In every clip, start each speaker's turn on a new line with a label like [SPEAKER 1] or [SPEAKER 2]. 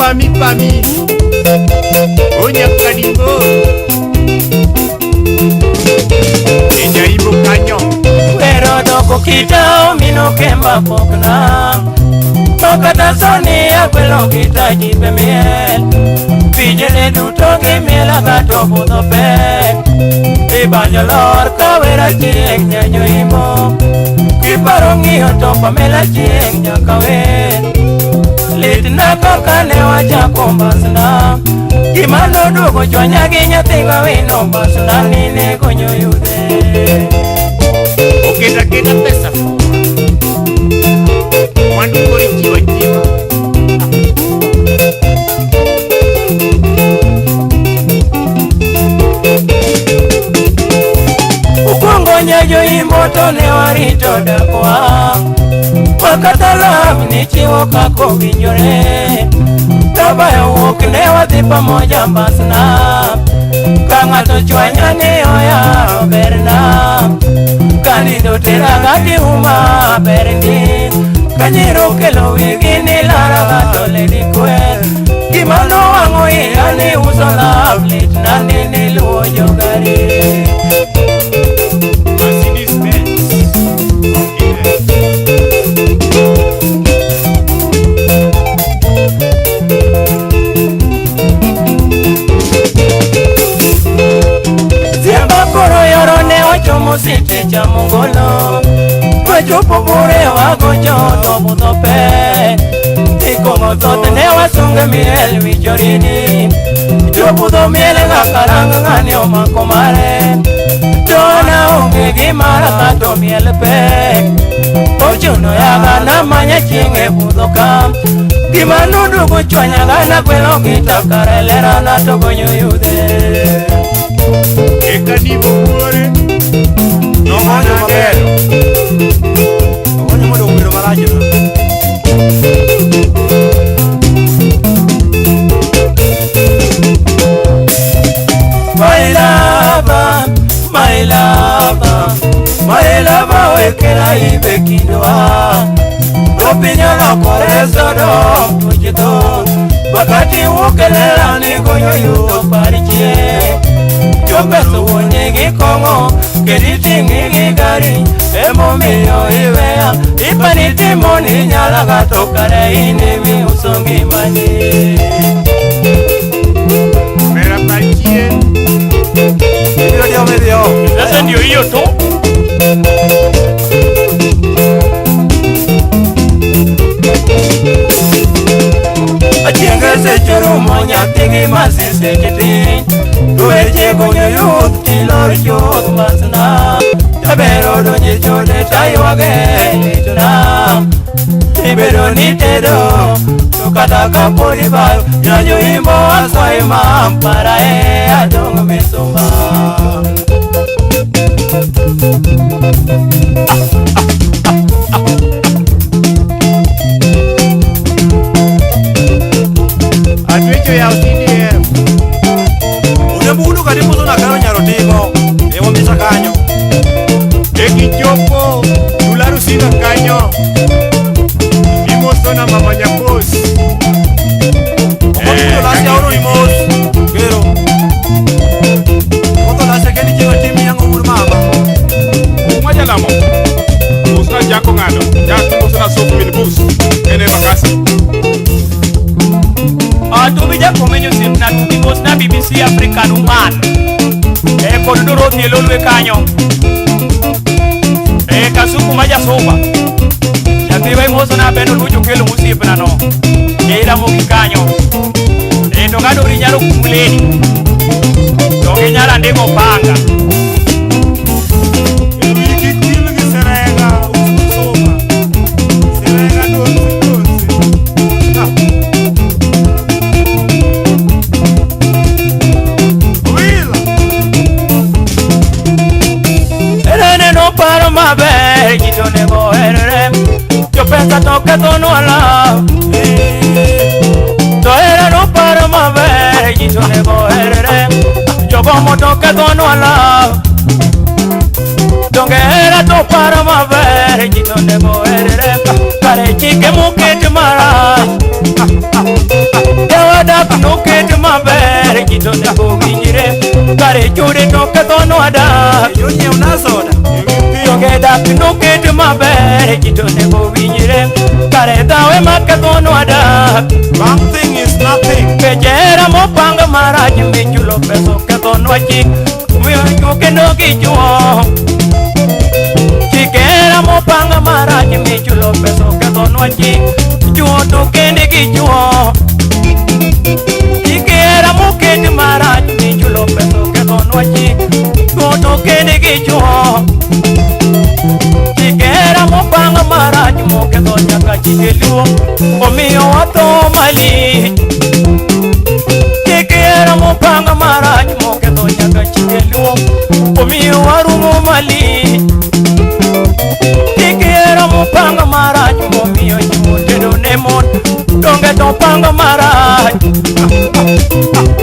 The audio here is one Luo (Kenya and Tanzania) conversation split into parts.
[SPEAKER 1] Pami pami. Onya kadimbo. Enya ibo kanyo.
[SPEAKER 2] Wero doko kita omino kemba pokna. Makata soni akwelo kita jipe miel. Pijele duto gi miel agato budho pek. Ibanjo lor kawera chieng' nyanyo imo. Kiparo ng'iyo to Pamela chieng' nyaka wer. Litna kaka ne wachako mbasna. Gima noduogo chwanya gi nyathi gawino mbasna ni ne konyo yudhe.
[SPEAKER 1] Oketa keta pesa fua. Mwandu koro ichiwo achiwa.
[SPEAKER 2] Ukwongo nyajo imbo to ne warito dakwa. Wakata love ni chiwo kaka owinjore. Kabayo wuok ne wadhi pamoja mbasna. Ka ng'ato chwanya ni oya berna. Ka nindo tera ga giuma berni. Ka nyiro kelo wigi ni lara ga to lady kwel. Gima nowang'o iya ni uso love litna ni niluwo jogari.
[SPEAKER 1] Mercedes Benz. Okay.
[SPEAKER 2] Ziemba koro yoro ne wachomo siti cha mongolo. Wachopo bure wagocho to budho pe. Ikong'o thoth ne wasunge miel wichorini. Jobudho miel ng'akarang ng'ani omako mare. To an aonge gi mara kato miel pek. Ochuno yaga namanya chieng' e budho ka. Gima noduogo chwanya ga nakwelo gita kare lerana to gonyo yudhe.
[SPEAKER 1] Eka nibo buore.
[SPEAKER 3] Nogonyo maber. Ogonyo mondo obedo marach na.
[SPEAKER 2] My lover, my lover, my lover wekela ibe kindwa. Opinyo lokore sodom tuoche thoth. Wakati wuokelela ni gonyo yudo parichie. Jopesa wuonyi gi kong'o kendo iting'i gi gari. Emomiyo iweya ipani timo ni nyalaga to kare in emiuso ngimani.
[SPEAKER 1] Mera pachie.
[SPEAKER 3] Ibiro diewo midhiyo.
[SPEAKER 4] Sasa ndio hiyo tu.
[SPEAKER 2] Achieng' seche rumo nyathi gi masise tin. To weche gonyo youth tilor chuth mbasna. Jaber odonje chode taywage litna. Ibedo ni tedo to kata kapod ibayo nyanyo imbo asayi mam para e adong' misumba.
[SPEAKER 1] Atwecho yaw CDF.
[SPEAKER 3] Unebudu kata ibuso na karo nyaro timo. E wamisa kanyo.
[SPEAKER 1] Ekichopo tularu sina kanyo. Imoso na mama Nyakos.
[SPEAKER 3] Omoto lasi aoro imos. Gero. Omoto lasi kendi chiwo tim yango wuod mama.
[SPEAKER 5] Mwaja lamo. Usna jako ng'ado. Jak usna sofu min bus. Ene makasi.
[SPEAKER 4] Atubi jakomenyo osiepna tubi mosna BBC African Woman. E kod Dorothy e Lolwe kanyo. E Kasuku ma jasumba. Nyathiwa imosona beno lucho kelo mosiepna no. E Ramogi kanyo. E to kadori nyalo kumuleni. To ginyalo andiko panga.
[SPEAKER 1] Wiki til gi Serega usuma. Serega donse donse. Wila.
[SPEAKER 2] Erene no paro maber ji to onego oherre. Jopesa to kethonwa love. To era no paro maber ji to onego oherre. Jogomo to kethonwa love. Donge hera to paro maber ji to onego oherre. Kare chike moket marach. ka dak noket maber ji to onego winjre kare chode to kethonwa dak Donge dak noket maber ji to onego winjre kare dhawe ma kethonwa dak
[SPEAKER 3] Something is nothing.
[SPEAKER 2] Kech hera mopang marach michulo pesa okethonwa chik omiyo chwo kendo gi chwo Chik hera mopang marach michulo pesa okethonwa chik chwo to kende gi chwo Chik hera moket marach michulo pesa okethonwa chik chwo to kende gi chwo Chik hera mopang marach moketho nyaka chike luo omiyo watho malich Chik hera mopang marach moketho nyaka chike luo omiyo warumo malich Chik hera mopang marach momiyo chwo tedo ne mon donge to pango marach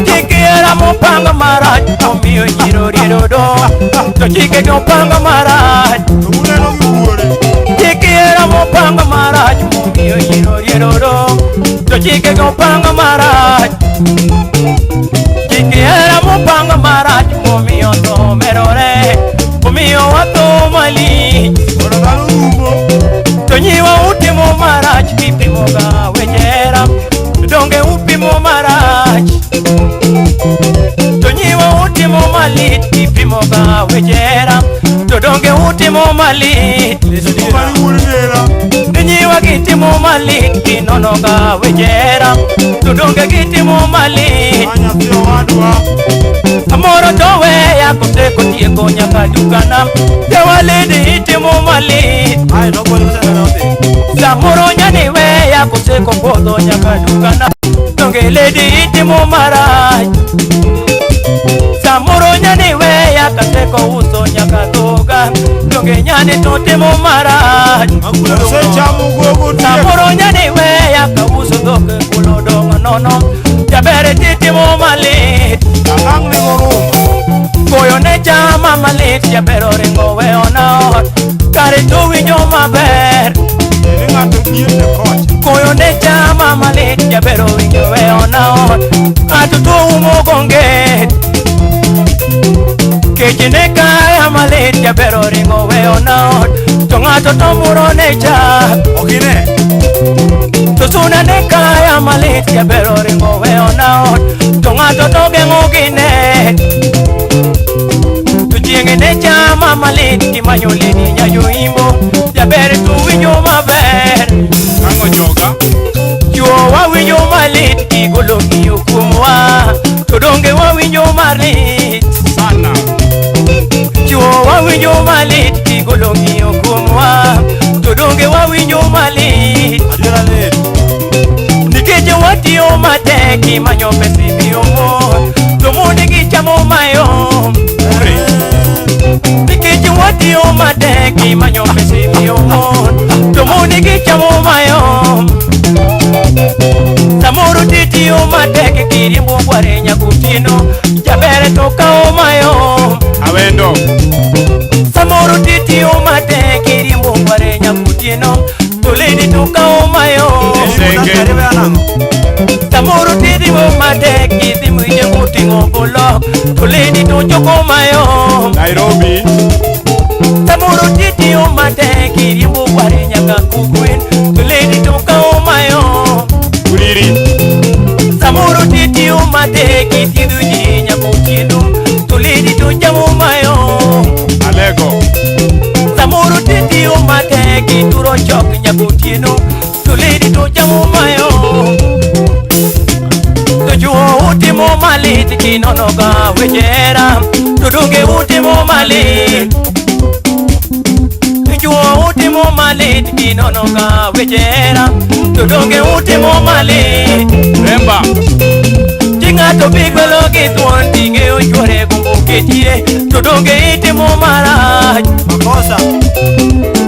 [SPEAKER 2] Chik hera mopang marach momiyo nyiro riedo do to chike go pango marach
[SPEAKER 1] To uneno gi wuore.
[SPEAKER 2] Chik hera mopang marach momiyo nyiro riedo do to chike go pango marach Chik hera mopang marach momiyo tho medore omiyo watho malich
[SPEAKER 1] Koro dhano rumo.
[SPEAKER 2] To nyiwa utimo marach kipimo ga weche hera donge upimo marach To nyiwa utimo malit kipimo ga weche hera to donge utimo malit
[SPEAKER 1] Mar wuod nera.
[SPEAKER 2] Nyiwa gitimo malit kinono ga weche hera to donge gitimo malit
[SPEAKER 1] Ma nyathi owadwa.
[SPEAKER 2] Samoro to weya koseko tieko nyaka dukana jawaledi itimo malit
[SPEAKER 3] Ai no gol pesa na odhi.
[SPEAKER 2] Samoro nyani weya koseko podho nyaka dukana donge ledi itimo marach Samoro nyani weya kaseko uso nyaka dhoga donge nyani to timo marach
[SPEAKER 1] Osechamo gogo tieko.
[SPEAKER 2] Samoro nyani weya kauso dhok kulo dong' nono jaber titimo malit
[SPEAKER 1] Ang' ne gorumo.
[SPEAKER 2] Koyo ne chama malit jaber oringo weyo na ot kare to winjo maber
[SPEAKER 1] Ni ng'ato diete kocha.
[SPEAKER 2] Koyo ne chama malit jaber owinjo weyo na ot ng'ato to umo gonge Kech ne kaya malit jaber oringo weyo na ot to ng'ato to muro ne chak
[SPEAKER 3] Ok ine.
[SPEAKER 2] To suna ne kaya malit jaber oringo weyo na ot to ng'ato to geng'o gine To chieng' ne chama malit kimanyo ledi nyajoimbo jaber to winjo maber
[SPEAKER 5] Ang'o joga?
[SPEAKER 2] Chwo wawinjo malit kigolo ng'iyo kuomwa to donge wawinjo malit
[SPEAKER 5] Sana.
[SPEAKER 2] Chwo wawinjo malit kigolo ng'iyo kuomwa to donge wawinjo malit
[SPEAKER 3] Adiera lit.
[SPEAKER 2] Nikech watiyo matek imanyo pesa imiyo mon to mon gichamo mayom
[SPEAKER 5] Ure.
[SPEAKER 2] Nikech watiyo matek imanyo pesa imiyo mon to mon gichamo mayom Samoro titiyo matek kiriembo kware nyaka otieno jaber to kawo mayom
[SPEAKER 5] Awendo.
[SPEAKER 2] Samoro titiyo matek kiriembo kware nyaka otieno to lady to kawo mayom
[SPEAKER 5] Senge.
[SPEAKER 2] Samoro tiriembo matek idhi mwije moting'o golok to lady to choko mayom
[SPEAKER 5] Nairobi.
[SPEAKER 2] Samoro titiyo matek iriembo kware nyaka kogwen to lady to kawo mayom
[SPEAKER 5] Uriri.
[SPEAKER 2] Samoro titiyo matek ithiedho ji nyaka otieno to lady to chamo mayom
[SPEAKER 5] Alego.
[SPEAKER 2] Samoro titiyo matek ituro chok nyaka otieno to lady to chamo mayom To chwo utimo malit kinono ga weche hera to donge utimo malit Chwo utimo malit kinono ga weche hera to donge utimo malit
[SPEAKER 5] Remba.
[SPEAKER 2] Chi ng'ato bi gwelo gi thuon ting'eyo chwore gombo ketie to donge itimo marach
[SPEAKER 3] Makosa.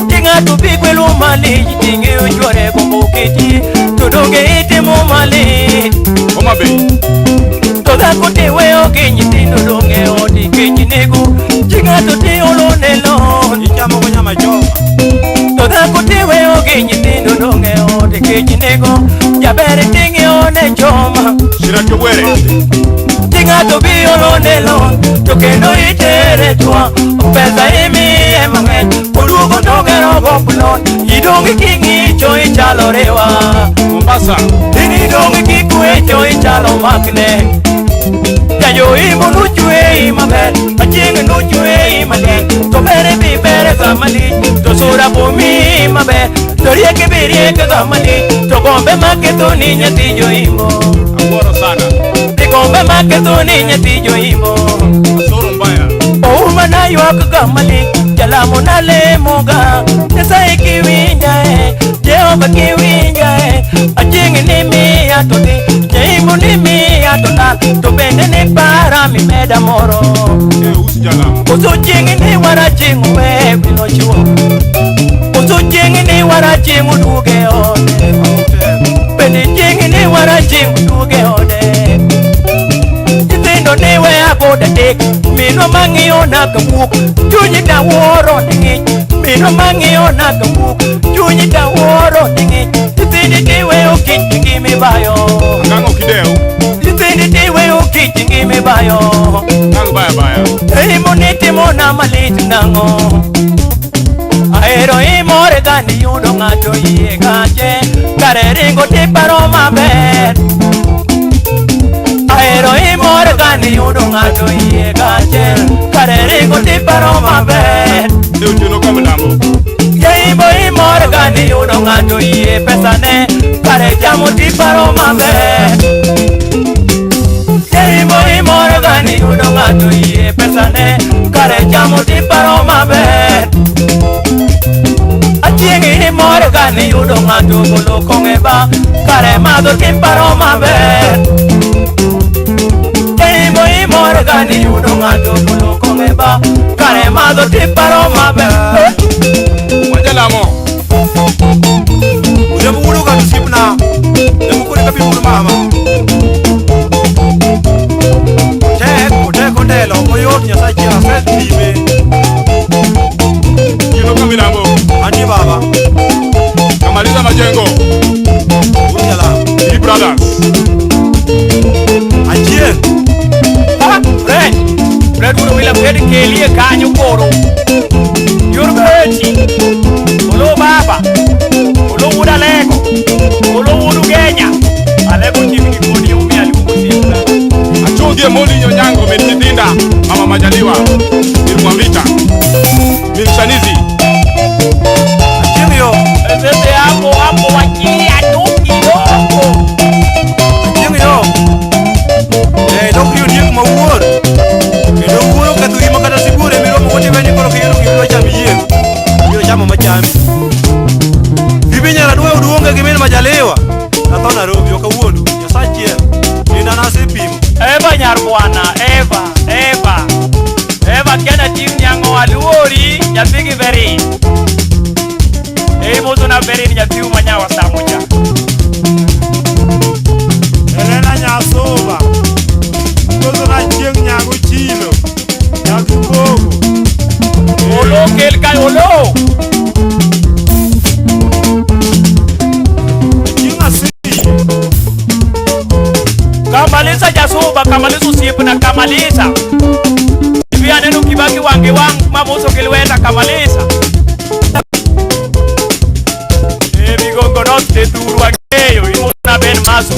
[SPEAKER 2] Chi ng'ato bi gwelo malich ting'eyo chwore gombo ketie to donge itimo malit
[SPEAKER 5] Homa Bay.
[SPEAKER 2] To dhako tiweyo gi nyithindo dong' e odi kech nego Chi ng'ato tiolo ne lon
[SPEAKER 3] Ichamo go nyama choma.
[SPEAKER 2] To dhako tiweyo gi nyithindo dong' e odi kech nego Jaber ting'iewo ne choma. donge king'icho ichalo rewa
[SPEAKER 5] Mombasa
[SPEAKER 2] Ini donge kikwecho ichalo makne Jajoimbo nochweyi maber Achieng' nochweyi malich To bere bi bere ga malich To sura bomi maber To riek bi riek ga malich To gombe maketho ni nyathi joimbo
[SPEAKER 5] Awuoro sana
[SPEAKER 2] Gombe maketho ni nyathi joimbo
[SPEAKER 5] Asoro mbaya
[SPEAKER 2] Ouma na ywak ga malich Jalamo na lemoga Nyasaye kiwinja e Jehova kiwinja e Achieng' ni miya to dhi Jaimbo ni miya to lal To bende ni para mimeda moro
[SPEAKER 5] Usi jalamo
[SPEAKER 2] Koso chieng' ni wara chieng' owe wilo chuo Koso chieng' ni wara chieng' oduoge ode Bende chieng' ni wara chieng' oduoge ode Nyithindo ni weya god adek Minwa mang'iyo na kawuok Chunyi dawuoro ni ng'ich Minwa mang'iyo na kawuok Chunyi dawuoro ni ng'ich Nyithindi tiweyo kich ngimibayo
[SPEAKER 5] Ang'o kidew
[SPEAKER 2] Nyithindi tiweyo kich ngimibayo
[SPEAKER 5] Ang' baya baya
[SPEAKER 2] Imo nitimo na malit nang'o Ahero imore ga niyudo ng'ato yie gache Kare ringo tiparo maber Ahero imore ga niyudo ng'ato yie gache Kare ringo tiparo maber
[SPEAKER 5] Otieno Kamilambo
[SPEAKER 2] Jaimbo imore ga niyudo ng'ato yie pesane Kare chamo tiparo maber Jaimbo imore ga niyudo ng'ato yie pesane Kare chamo tiparo maber Achieng' imore ga niyudo ng'ato golo kong'e ba Kare madho tiparo maber Jaimbo imore ga niyudo ng'ato golo kong'e ba Kare madho tiparo maber
[SPEAKER 5] Wajalamo
[SPEAKER 3] Odhiambo wuod oganda osiepna Jamoko ka pimo mama Otek otek ondelo ok oyot Nyasaye asepime
[SPEAKER 5] Otieno Kamilambo
[SPEAKER 3] Antie baba
[SPEAKER 5] Kamaliza majengo
[SPEAKER 3] Wuod jalamo
[SPEAKER 5] Three brothers
[SPEAKER 3] Achieng'
[SPEAKER 4] Ha, Fred Fred wuod William Fred kelie kanyo koro Yor beti Olo baba Olo wuod Alego Olo wuod Ugenya Alego chiegni kodi omiyo aluongo osiepna
[SPEAKER 5] Achuogi Moli Nyonyango min nyithinda Mama Majaliwa Min Mwamvita Min Shanizi
[SPEAKER 3] Achieng' yo
[SPEAKER 4] Sese hapo hapo wachilia tu kidogo
[SPEAKER 3] Achieng' yo Dok riyo diek mawuor Kendo wuoro ketho gima kata sibuor emiromo go tiwe ni koro kiyudo gima cham iyieng' Ibiro chamo machami Bibi nyara dwa uduonge gi min Majaliwa Atho Nairobi ok awuondu Nyasaye achiel Denda nasepimo
[SPEAKER 4] Eva nyar bwana Eva Eva Eva kena tim nyang'o aluori nyathi gi Berin Imosona Berin nyathi manyawa samocha
[SPEAKER 1] Elena Nyasuba Kozona chieng' nyago chilo Nyathi Bogo
[SPEAKER 4] Olo kel ka olo
[SPEAKER 1] Chieng' asili
[SPEAKER 4] Kamaliza Jasuba kamaliza osiepna kamaliza Ibi aneno Kibaki wang' wang' mamoso gi lweta kamaliza Migongo North te thuru ang'eyo imosona Ben Masu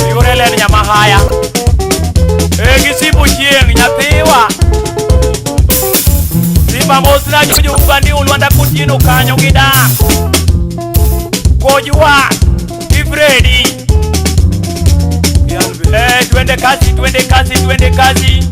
[SPEAKER 4] Migore len Nyamahaya Gisipo chieng' nyathiwa Simba mosna jojo Ugandi Ulwanda Kotieno kanyo gi dak Kojwa gi Fredi Twende kazi twende kazi twende kazi